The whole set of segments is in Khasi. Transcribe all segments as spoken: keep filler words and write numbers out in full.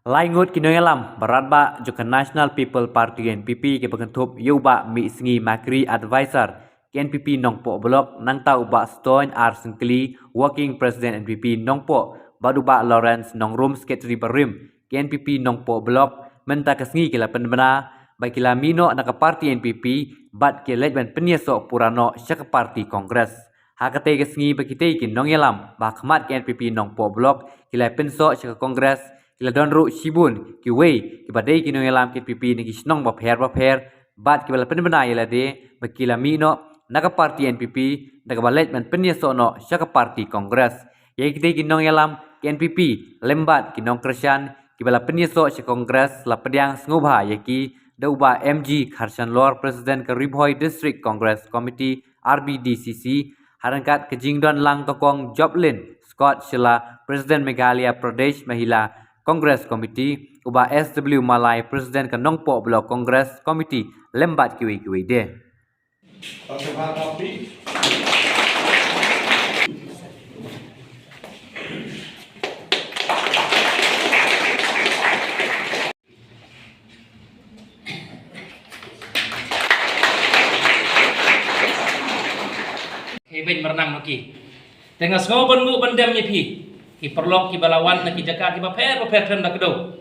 Lai ngut ki nongïalam ba radbah jong ka National People Party, N P P, kiba kynthup ïa u Bah Mihngi Makri, Advisor ka N P P Nongpoh Block, nangta u Bah Stone R Syngkli, Working President N P P Nongpoh, bad u Bah Lawrence Nongrum, Secretary barim ka N P P Nongpoh Block, mynta ka sngi ki la pynbna ba ki la mih noh na ka party N P P bad ki leit ban pynïasoh pura noh sha ka party Congress. Ha katei ka sngi ba kitei ki nongïalam ba ha khmat ka N P P Nongpoh Block ki la pynsoh sha ka Congress, ki la don ruh shibun kiwei kiba dei ki nongïalam ka N P P na ki shnong bapher bapher, bad kiba la pynbna ïa lade ba ki la mih noh na ka party N P P da kaba leit ban pynïasoh noh sha ka party Congress. Ïa kitei ki nongïalam ka N P P lem bad ki nongkyrshan kiba la pynïasoh sha Congress la pdiang sngewbha ïa ki da u Bah M G Kharshanlor, President ka Ri Bhoi District Congress Committee, R B D C C, ha ryngkat ka jingdon lang ka Kong Joplin Scott Shylla, President Meghalaya Pradesh Mahila Congress Committee, u Bah S W Malai, President ka Nongpoh Block Congress Committee, lem bad kiwei kiwei de. Hei beiñ mrnang noh ki. Te nga sngew ban nguh ban dem ïa phi ki paralok kiba la wan na ki jaka kiba pher bapher, tang da kdew.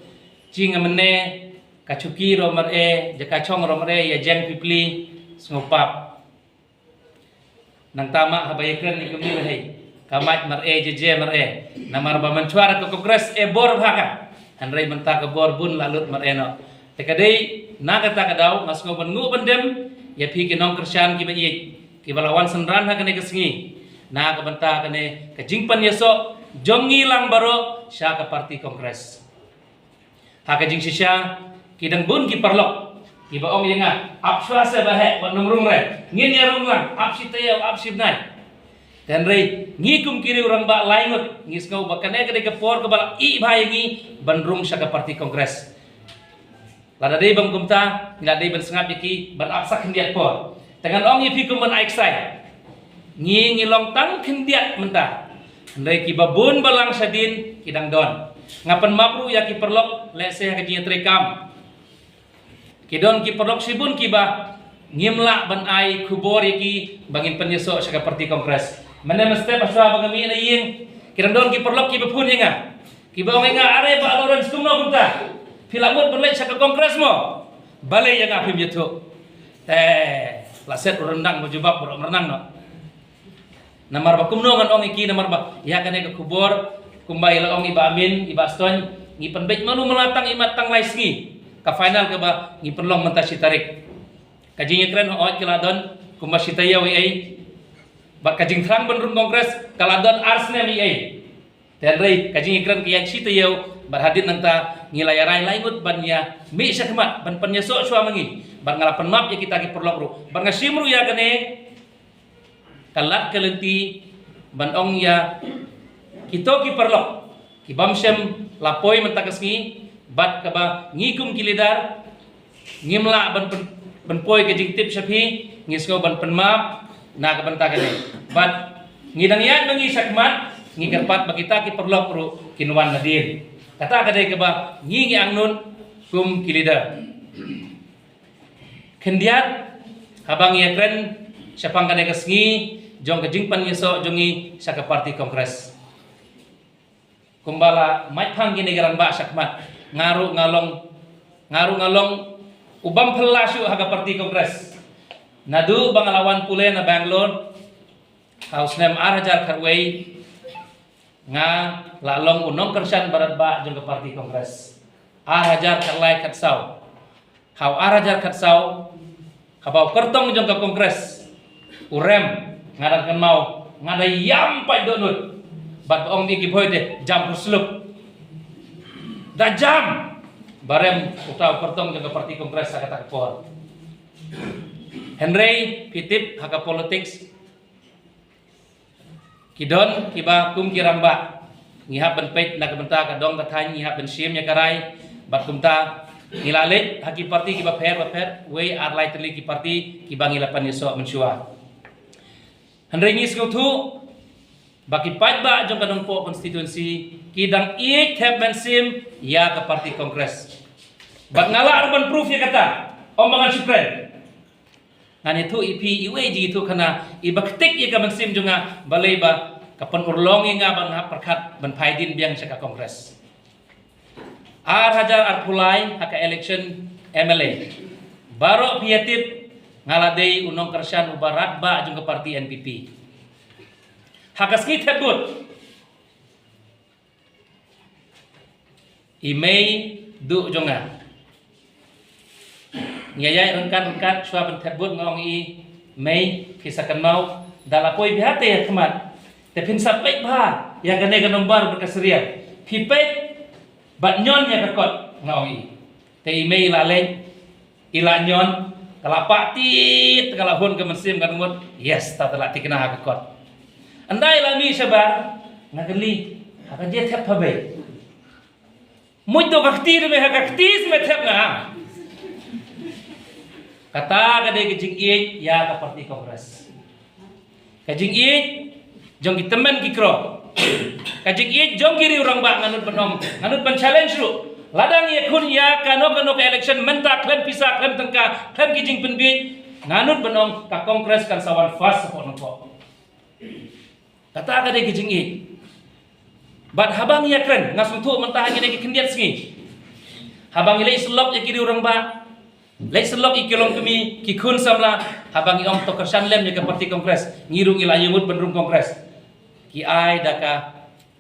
Jingmane ka chuki ruh mareh, jaka chong ruh mareh, ïa jeng pipli, sngewpap. Nangta ma haba ïakren ïa kumne hei, ka mait mareh, jeje mareh. Namar ba mynshwa ka Congress e bor bha ka, hynrei mynta ka bor bun la lut mareh noh. Te ka dei na kata ka daw nga sngew ban nguh ban dem ïa phi ki nongkyrshan kiba ïeit kiba la wan synran ha kane ka sngi na ka bynta kane ka jingpynïasoh jong ngi lang baroh sha ka party Congress. Ha ka jingshisha ki dang bun ki paralok kiba ong ïa nga, ap shuwa se ba heh wat nym rung re, ngin ïa rung lang, ap shi taïew, ap shi bnai. Hynrei ngi kum ki riew rangbah lai ngut ngi sngew ba kane ka dei ka por kaba la ih bha ïa ngi ban rung sha ka party Congress. Lada dei bym kumta ngi la dei ban sngap ïa ki ban ap sa khyndiat por. Te ngan ong ïa phi kum ban ai ksai, ngi ngi long tang khyndiat mynta, hynrei kiba bun balang shadien ki dang don. Nga pynmap ruh ïa ki paralok lehse ha ka jingïatreikam. Ki don ki paralok shibun kiba ngim lah ban ai khubor ïa ki ba ngin pynïasoh sha ka party Congress. Mynne mynstep hashwa ba nga mih na ïing ki dang don ki paralok kiba phone ïa nga, kiba ong ïa nga, are Bah Lawrence, kumno kumta, phi la mut ban leit sha ka Congress mo? Balei ïa nga phim ïathuh? Te la set u ryndang ba jubab baroh mrnang noh. Namar ba kumno ngan ong ïa ki, namar ba ïa kane ka khubor kumba ïa la ong i Bah Amin, i Bah Stone, ngi pynbeit mano mala tang i mat tang lai sngi. Ka final kaba ngi pynlong mynta shi tarik. Ka jingïakren hooid ka la don kumba shi taïew ei ei. Bad ka jingthrang ban rung Congress ka la don ar snem ei ei. Te hynrei ka jingïakren ka ïaid shi taïew bad hadien nangta ngi la ïarai lai ngut ban ïa mih shakhmat ban pynïasoh shuwa ma ngi. Bad nga la pynmap ïa kita ki paralok ruh bad nga shim ruh ïa kane ka lad ka lynti ban ong ïa kito ki paralok ki bym shym la poi mynta ka sngi bad kaba ngi kum ki leader ngim lah ban pyn-, ban poi ka jingtip sha phi, ngi sngew ban pynmap na ka bynta kane. Bad ngi dang ïaid ma ngi shakhmat, ngi kyrpad ba kita ki paralok ruh kin wan nadien. Kata ka dei kaba ngi ngi angnud kum ki leader. Khyndiat haba ngi ïakren shaphang kane ka sngi jong ka jingpynïasoh jong ngi sha ka party Congress. Kumba la mait phang kine ki rangbah shakhmat, nga ruh nga long, nga ruh nga long u bym phylla shuh ha ka party Congress. Naduh ba nga la wan pule na Bangalore ha u snem ar hajar khatwei, nga la long u nongkyrshan barat bah jong ka party Congress. Ar hajar khatlai khatsaw. Ha u ar hajar khatsaw, haba u kyrtong jong ka Congress u rem, nga dang kynmaw, nga da ïam pat dohnud. Bad ba ong ïa ki bhoi te, jam pyrsluk. Da jam ba rem uta u kyrtong jong ka party Congress ha kata ka por. Hynrei phi tip ha ka politics, ki don kiba kum ki rangbah, ngi hap ban peit na ka bynta ka dong ka thaiñ, ngi hap ban shim ïa ka rai. Bad kumta ngi la leit ha ki party kiba pher bapher, wei ar lai tylli ki party kiba ngi la pynïasoh mynshuwa. Hynrei ngi sngewthuh ba ki paidbah jong ka Nongpoh constituency ki dang ïeit thep mynsiem ïa ka party Congress. Bad nga lah ruh ban proof ïa kata, ym ba ngan shu kren. Ngan ïathuh ïa phi iwei jong i tnat khana iba ktik ïa ka mynsiem jong nga, balei ba ka pynurlong ïa nga ban hap pyrkhat ban phai dien biang sha ka Congress. Ar hajar arphew lai ha ka election M L A, baroh phi ïa tip, nga la dei u nongkyrshan uba radbah jong ka party N P P. Ha ka sngi thep vote, i mei duh jong nga, ngi ïa ïaid ryngkat ryngkat shuwa ban thep vote, nga ong i, mei, phi sa kynmaw, da la poi bha te ïa khmat, te phin sa peit bha ïa kane ka number bad ka serial, phi peit bad ñion ïa ka kot, nga ong i. Te i mei i la leit, i la ñion, ka la pah tied, ka la hun ka mynsiem ka ngut, yes, ta te la tikna ha ka kot. Ynda i la mih shabar, nga kylli, ha ka jingthep pha bei? Mut to ka kti ruh mei, ha ka kti shu mei thep nga. Kata ka dei ka jingïeit ïa ka party Congress. Ka jingïeit jong ki tymmen ki kro, ka jingïeit jong ki riew rangbah, nga nud ban ong, nga nud ban challenge ruh. Lada ngi ïakhun ïa kano kano ka election mynta khlem pisa, khlem tyngka, khlem ki jingpynbiej, nga nud ban ong ka Congress kan sa wan first hapoh Nongpoh. Kata ka dei ka jingïeit. Bad haba ngi ïakren, nga sngewthuh mynta ha kine ki khyndiat sngi, haba ngi leit syllok ïa ki riew rangbah, leit syllok ïa ki longkmie, ki khun samla, haba ngi ong to kyrshan lem ïa ka party Congress, ngi ruh ngi la ïa mut ban rung Congress, ki ai da ka,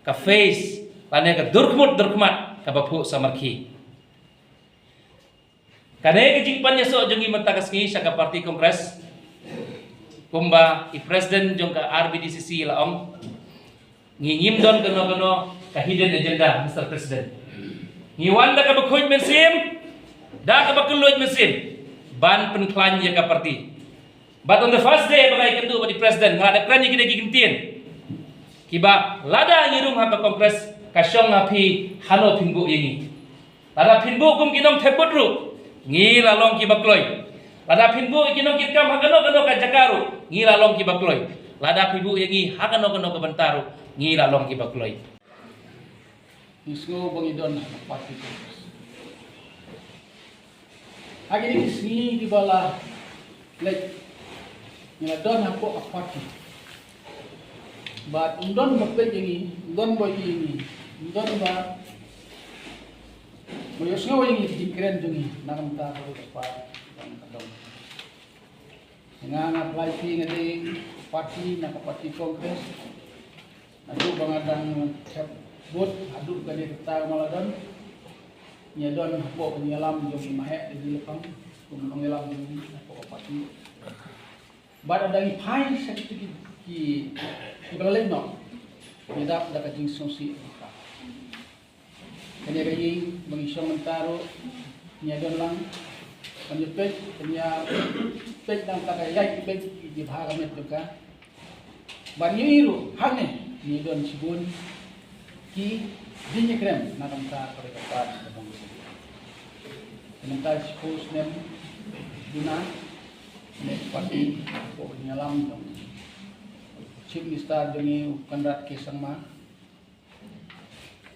ka face lane ka dur khmut dur khmat kaba phuh samarkhie. Kane ka jingpynïasoh jong ngi mynta ka sngi sha ka party Congress, kumba i president jong ka R B D C C la ong, ngi ngim don kano kano ka hidden agenda, Mister President. Ngi wan da kaba khuid mynsiem, da kaba kylluid mynsiem, ban pynkhlaiñ ïa ka party. But on the first day ba nga ïakynduh bad i president, nga la dep kren ïa kine ki kyntien kiba lada ngi rung ha ka Congress, ka shong ha phi hano phin buh ïa ngi. Lada phin buh kum ki nongthep vote ruh, ngi la long kiba kloi. Lada phin buh ïa ki nongkitkam ha kano kano ka jaka ruh, ngi la long kiba kloi. Lada phi buh ïa ngi ha kano kano ka bynta ruh, ngi la long kiba kloi. Ngi sngew ba ngi don ha ka party. Ha kine ki sngi kiba la leit, ngi la don hapoh ka party. Bad ym don ba peit ïa ngi, ym don ba ïohi ïa ngi, ym don ba, ba ïohsngew ïa ngi ki jingkren jong ngi na ka bynta ka ri ka par, na ka dong. Nga, nga pynlait phi, nga dei party, na ka party Congress. Naduh ba nga dang thep vote haduh kane kata ma la don, ngi don hapoh ka jingïalam jong i Maheh Dewji Lapang kum u nongïalam jong ngi hapoh ka party. Bad lada ngi phai sha kito ki, ki, kiba la leit noh, ngi dap da ka jingsngewsih. Kane ka ïing ba ngi shong mynta ruh, ngi ïa don lang ban ïa peit, ban ïa peit nangta ka ïaid peit ki bha ka met jong ka. Ban ïa i ruh hangne ngi don shibun ki jingïakren na ka bynta ka ri ka par ka bang. Mynta shiphew snem duna ne party ko ngi ïalam jong Chief Minister jong ngi u Conrad K Sangma.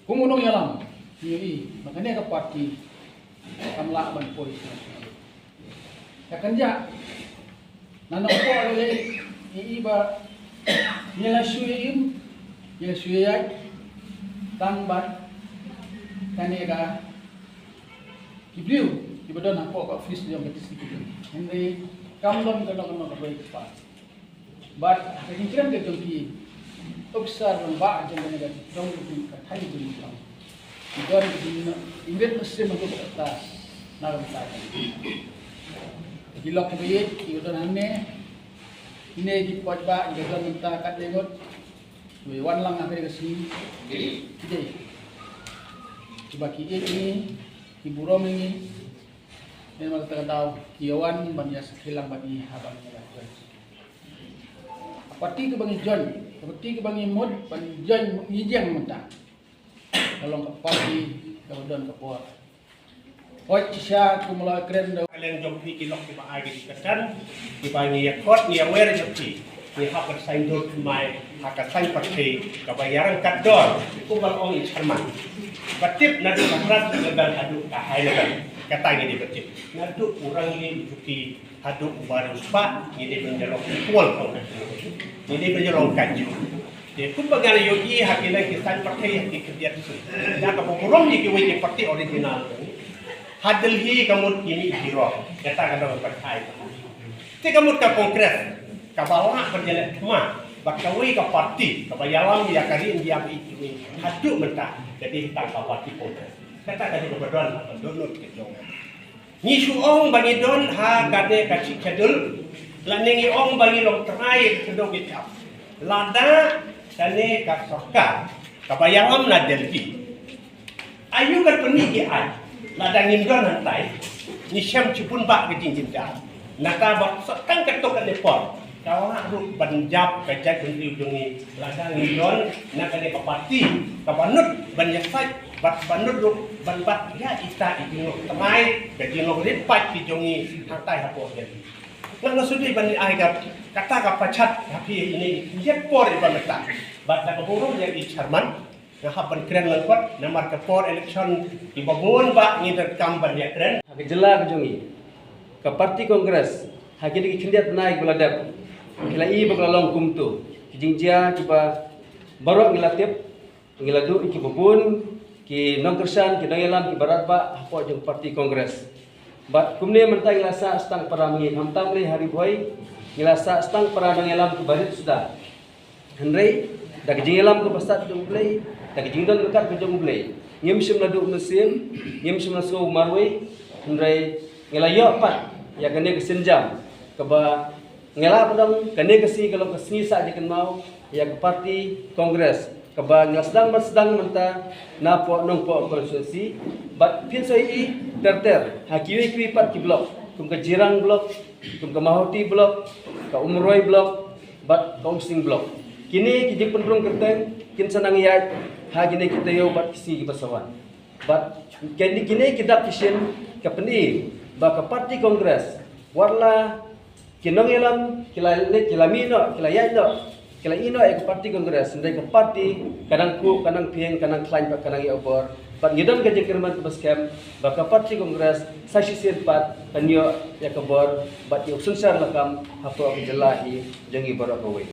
Kum u nongïalam, ngi ïohi ba kane ka party kam lah ban poi sha. Ka kynjah na nongpop lei, ngi ïohi ba ngi la shu ïa im, ngi la shu ïa ïaid tang bad kane ka ki briew kiba don hapoh ka office jong ka district. Hynrei kam don kano kano ka briew ka party. Bad ha ka jingkren ka jong ki officer rangbah jong kane ka dong ka thaiñ jong ngi, ki don ki jingmut im bad mynsiem haduh katta na ka bynta ka. Ki lok kiba ïeit kiba don hangne, kine ki paidbah kiba don mynta katne ngut, kiba wan lang ha kane ka sngi, ki dei kiba ki ïeit ïa ngi, ki burom ïa ngi. Namar kata ka daw ki ïa wan ban ïa sakhi lang bad ngi ha ban ïa la join. Ka party kaba ngi join, ka party kaba ngi mut ban join, ngi ïeng mynta, ka long ka party kaba don ka bor. Hooid, shisha kum la kren da ka liang jong phi ki lok kiba ai ki kyrdan kiba ngi ïa khot, ngi ïa wer jong phi. Ngi hap ban saiñdur thymmai ha ka saiñ pyrthei kaba ïarangkat dor, kumba la ong i chairman. Ba tip naduh ka grassroots level haduh ka high level. Kata ngi dei ba tip. Naduh u rangli u juki haduh u baroh spah, ngi dei ban ïalong equal. Ngi dei ban ïalong kynjoh. Te kumba nga la ïohi ha ki leng ki saiñ pyrthei ha ki khyndiat sien. Da kaba burom ïa kiwei ki party original. Ha Delhi ka mut ki mih ki rong. Kata ka dei ka pyrthei. Te ka mut ka Congress kaba lah ban ïaleh thma bad kawei ka party kaba ïalam ïa ka ri India ba ïeit kiwei haduh mynta ka dei tang ka party Congress. Kata ka dei kaba don ha ka dohnud ka jong. Ngi shu ong ba ngi don ha kane ka Sixth Schedule, lane ngi ong ba ngi long trai ka dong ngi tap. Lada kane ka sorkar kaba ïalam na Delhi. Aïu kan pyni ki ai. Lada ngim don hangtai, ngi shem shibun bah ka jingjynjar. Nangta ba sa tang katto katne por, ka lah ruh ban jop ka jaitbynriew jong ngi. Lada ngim don na kane ka party kaba nud ban ïasaid bad ba nud ruh ban bat ïa ita i jinglong thymmai, ka jinglong rit paid ki jong ngi hangtai hapoh Delhi. Nga nga sngewdei ban ai ka kata ka pachat ha phi ine i por iba mynta. Bad da ka burom ïa i chairman, nga hap ban kren lyngkot namar ka por election kiba bun bah ngi donkam ban ïakren. Ha ka jylla ka jong ngi, ka party Congress ha kine ki khyndiat bnai kiba la dep, ki la i ba ka la long kumto. Ki jingjia kiba baroh ngi la tip, ngi la duh ïa kiba bun ki nongkyrshan, ki nongïalam kiba radbah hapoh jong party Congress. Bad kumne mynta ngi la sah stang para, ngi khamtam lei ha Ri Bhoi, ngi la sah stang para nongïalam kiba rit suda. Hynrei da ka jingïalam kaba sat jong U Blei, da ka jingdon ryngkat ka jong U Blei, ngim shym la duh mynsiem, ngim shym la sngew marwei. Hynrei ngi la ïoh pat ïa kane ka sienjam kaba ngi la pdeng kane ka sngi ka long ka sngi sah jingkynmaw ïa ka party Congress kaba ngi la sdang ban sdang mynta napoh Nongpoh constituency. Bad phin sa ïohi ter ter ha kiwei kiwei pat ki block, kum ka Jirang block, kum ka Mawhati block, ka Umroi block bad ka Umsning block. Kine ki jingpynrung kyrteng kin sa nang ïaid ha kine ki taïew bad ki sngi kiba sa wan. Bad kine, kine ki dak ki shin ka pyni ba ka party Congress, wat la ki nongïalam ki la leh, ki la mih noh, ki la ïaid noh, ki la ïeh noh ïa ka party Congress, hynrei ka party ka nang kuh, ka nang phieng, ka nang khlaiñ bad ka nang ïoh bor. Bad ngi don ka jingkyrmen kaba skhem ba ka party Congress sa shisien pat kan ïoh ïa ka bor bad ïa u synshar lakam hapoh ka jylla hi jong ngi baroh kawei.